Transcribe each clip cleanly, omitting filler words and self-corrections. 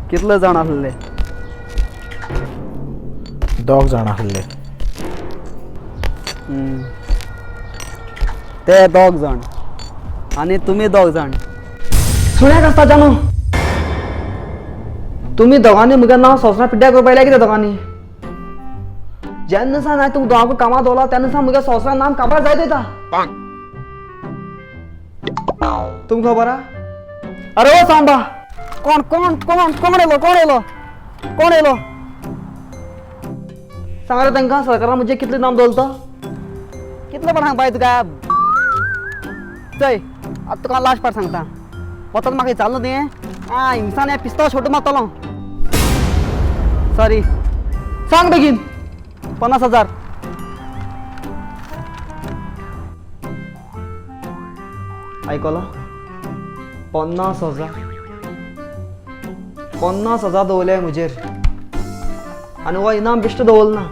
कितले जाण आसले? दोग जाण आसले. ते दोग जाण आनी तुमी दोग जाण सुण्याक आसता जानू. तुमी दोगांनी म्हगे नांव संवसार पिड्ड्यार करपा येयल्या कितें दोगांनी? जेन्ना सान हांवें तुमकां दोगांकूय कामां दवरला तेन्ना सान म्हगे संवसारान नाम काबार जायत वयता. तुमकां खबर आहा? अरे ओ सांबा, कोण कोण कोण कोण येयलो? कोण येयलो? कोण येयलो? सांग रे तांकां, सरकारान म्हजें कितलें नाम दवरता? कितले पण सांगपा तुका? चय आतां तुका लास्ट पार्ट सांगता. वतात म्हाका विचारलो तुवें आं हिंगसान हें पिस्तोल छोटू मारतलो. सॉरी, सांग बेगीन. 50,000. आयकलो? 50,000. 50,000 दवरले म्हजेर आनी हो इनाम बेश्टो दवरना.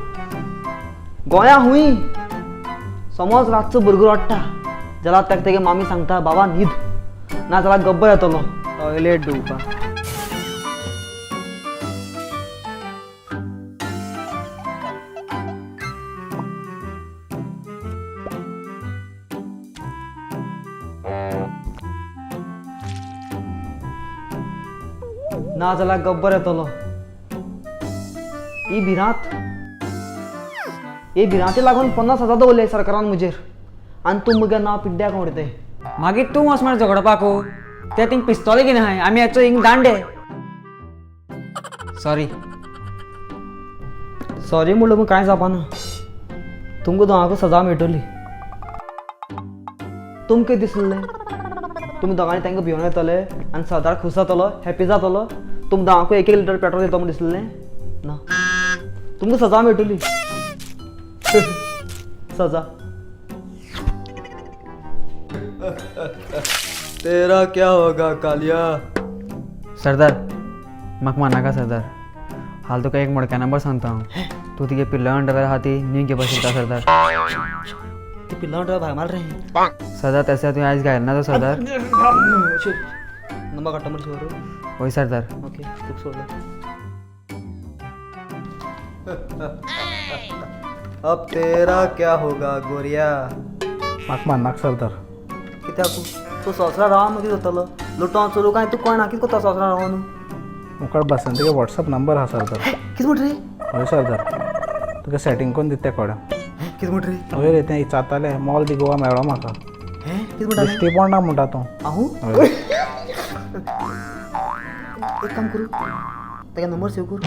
गोंया हुंय समज रातचो भुरगो रडटा जाल्यार ताका तेगे मामी सांगता, बाबा न्हीद, ना जाल्यार गब्बर येतलो टॉयलेट धुवपाक. ना जाल्यार गब्बर येतलो. ही भिरांत, ही भिरांती लागून 50,000 दवरले सरकारान म्हजेर आनी तूं म्हगे नांव पिड्ड्याक उडयताय. मागीर तूं वच मरे झगडपाकू. ते थिंग पिस्तोल घेवन आहाय, आमी येचो हिंग दांडे. सॉरी. सॉरी म्हणलं पूण कांय जावपा ना. तुमकां दोगांकूय सजा मेळटली. तुमकां दिसलें तुमी दोगांनी तांकां भिवन येतले आनी सरदार खूश जातलो, हॅपी जातलो. तुम दोगांकूय एक एक लिटर पेट्रोल दितो म्हूण दिसलें ना. तुमकां सजा मेळटली. सजा. तेरा क्या होगा कालिया? सरदार म्हाका मानाका सरदार. हाल तुका एक मोडक्या नंबर सांगता हांव. तूं तुगे पिल्ला अंडरवेर आहा ती न्यू घेवपाक शकता सरदार. ती पिल्ला अंडरवेर भायर मार रे. सरदार तशें तुवें आयज घायला ना तो सरदार. नंबर काडटा मरे शिवर. हय सरदार. ओके, तुका सोडलो. अब तेरा क्या होगा गोरिया? म्हाका मान्नाक सरदार. कित्याक तूं संवसारान रावन कितें जातलो? लुटोन चोरू काय तूं कोण ना? कितें करता संवसारान रावन? मुखार बसंतीगे वॉट्सअप नंबर आहा सरदार. कितें म्हणटा रे? हय सरदार, तुका सेटींग करून दिता ते कोडा. कितें म्हणटा रे? हय रे, तें विचारतालें मॉल दी गोवा मेळ्ळो म्हाका. कितें म्हणटा? दिश्टी पडना म्हणटा तूं. आहू. हय. एक काम करू, ताका नंबर सेव करू.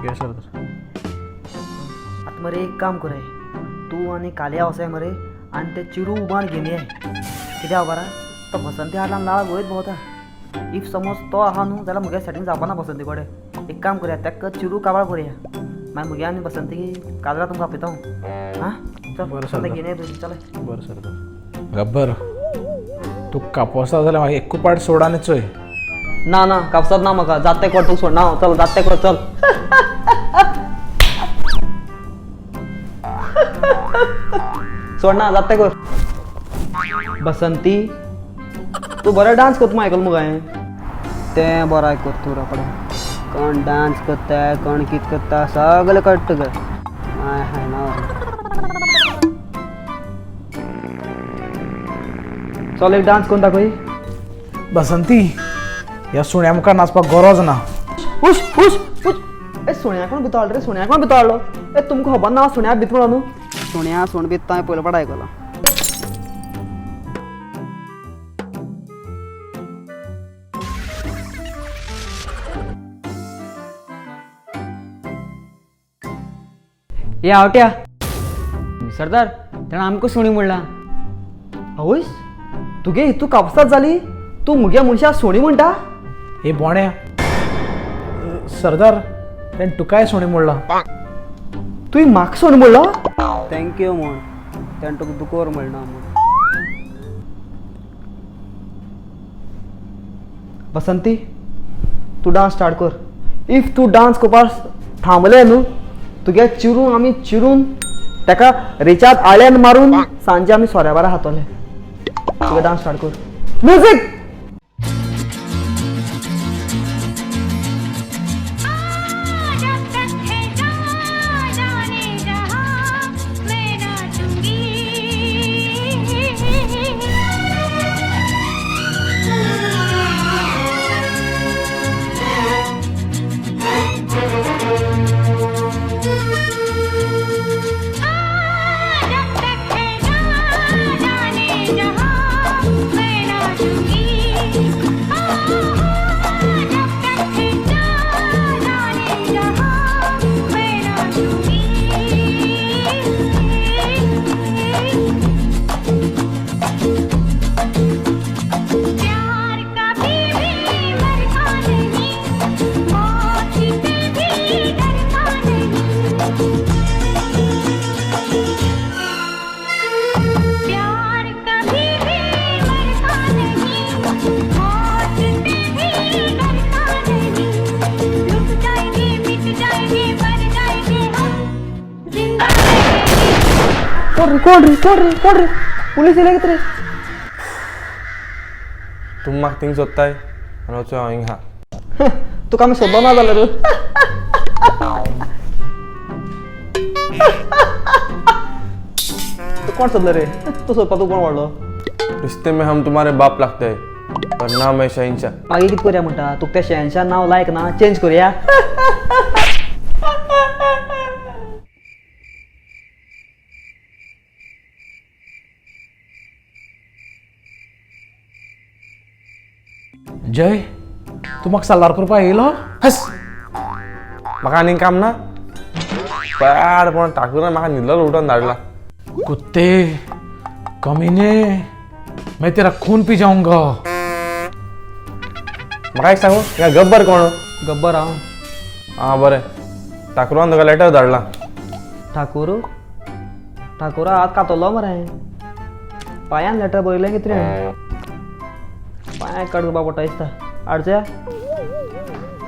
घे सरदार. आतां मरे एक काम कर, तूं आनी कालया वचाय मरे आनी ते चिरू उबान घेवन ये. कित्याक खबर आहा? तो बसंती हाडला लाळ वयत भोंवता. If समज तो आहा न्हू जाल्यार म्हगे सेटींग जावपा ना बसंती कडेन. एक काम करया, ताका चिरू काबार करया, मागीर म्हगे आनी बसंती काजरा तुमकां आपयता हांव. आं चल. बरें चल सरदार. घेवन ये पयलीं, चल. बरें सरदार. गब्बर, तूं कापोसा जाल्यार म्हाका एकू पाट सोड आनी चोय. ना ना, कापसात ना म्हाका. जात तें कर, तुका सोडना हांव. चल जात तें कर, चल. सोडना, जात तें कर. बसंती तूं बरें डांस करता म्हूण आयकलां मुगो हांवें. तें बरें आयकत तूं रोकडो. कोण डांस करता, कोण कितें करता सगळें कळटा तुका. हाय हाय ना. चल एक डांस करून दाखय. बसंती, ह्या सुण्या मुखार नाचपाक गरज ना. हुश हुश हुश. ए सुण्या कोण भितर रे? सुण्या कोण भितर हाडलो? ए तुमकां खबर ना सुण्या भितर म्हणून न्हू? सुण्या सुण भितर हांवें पयलो पाट आयकलां. हे आवट्या सरदार, तेणें आमकां सुणी म्हणलां. आवयस, तुगे हितू कापसात जाली? तूं मुगे मनशाक सुणी म्हणटा? हे बोण्या सरदार, तेणें तुकाय सुणी म्हणलां. तुवें म्हाका सुणी म्हणलो? Thank you म्हण, तेणें तुका दुकोर म्हणना म्हूण. बसंती तूं डांस स्टार्ट कर. If तूं डांस करपाक थांबलें न्हू, तुगे चिरून आमी चिरून ताका रिचार्ज आळ्यान मारून सांजे आमी सोऱ्या बारा खातले. तुगे डांस स्टार्ट कर. म्युझिक. जब तक है जाने जहां मैं नाचूंगी. जब तक है जाने जहां मैं नाचूंगी. जब तक है जाने जहां मैं नाचूंगी. प्यार कभी भी मरता नहीं, मौत से भी डरता नहीं. प्यार कभी भी मरता नहीं, मौत से भी डरता नहीं. लुट जाएंगे, मिट जाएंगे, मर जाएंगे हम, जिंदा रहेंगे. कोण रे, कोण रे, कोण रे, कोण रे? पुलीस येयले कितें रे? तूं म्हाका थिंग सोदताय आनी वचूं हांव हिंगा. तुका आमी सोदलो ना जाल्यार तू कोण सोदलो रे? तूं सोदपा तूं कोण व्हडलो? रिश्ते में हम तुम्हारे बाप लागते हैं पर नाम है शहनशाह. मागीर कितें करया म्हणटा? तुका तें शहनशाह नांव लायक ना, चेंज करुया. जय, तूं म्हाका साल्वार करपा येयलो? हस, म्हाका आनीक काम ना? पाडपण ठाकूरान म्हाका न्हिदलो उठोवन धाडला. कुत्ते, कमीने, मैं तेरा खून पी जाऊंगा. म्हाका एक सांगू, ह्या गब्बर कोण? गब्बर हांव. आं बरें, ठाकूरान तुका लेटर धाडला. ठाकूर, ठाकूरा हात कातरलो मरे. पांयान लेटर बरयलें कितें रे? पांयाक कट करपा पडटा दिसता. हाडच्या.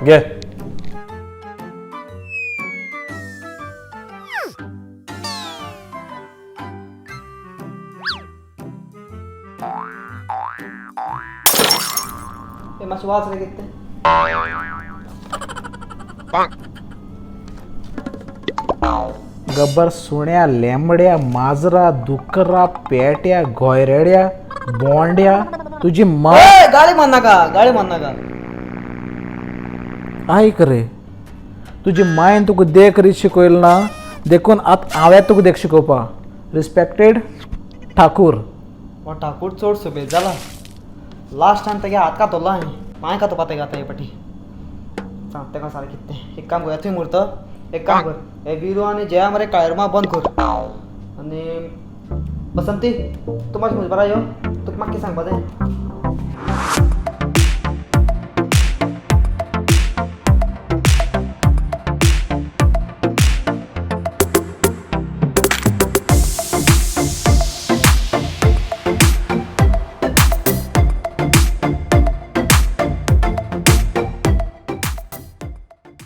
घे. ए, मातशें वाच रे कितें तें. गब्बर सुण्या, लेंबड्या, माजरा, दुकरा, पेट्या, गोयरेड्या, बोंड्या, तुजी मा. ए, गाळी मार नाका, गाळी मार नाका. आयक रे, तुजी मायन तुका देख रीत शिकयली ना, देखून आतां हांवें तुका देख शिकोवपा. रिस्पेक्टेड ठाकूर. हो ठाकूर चड सुबेज जाला. लास्ट टायम तेगे हात कातरलो हांवें, पांय कातोवपा तेगे आतां हे पाटी. सांग तेका सारकें कितें तें. एक काम कर, थंय मुर्त एक काम कर, हे विरू आनी जया मरे काळेर बंद कर. आनी बसंती, तूं मातशें म्हजे बरा यो, तुका म्हाका कितें सांगपा जाय.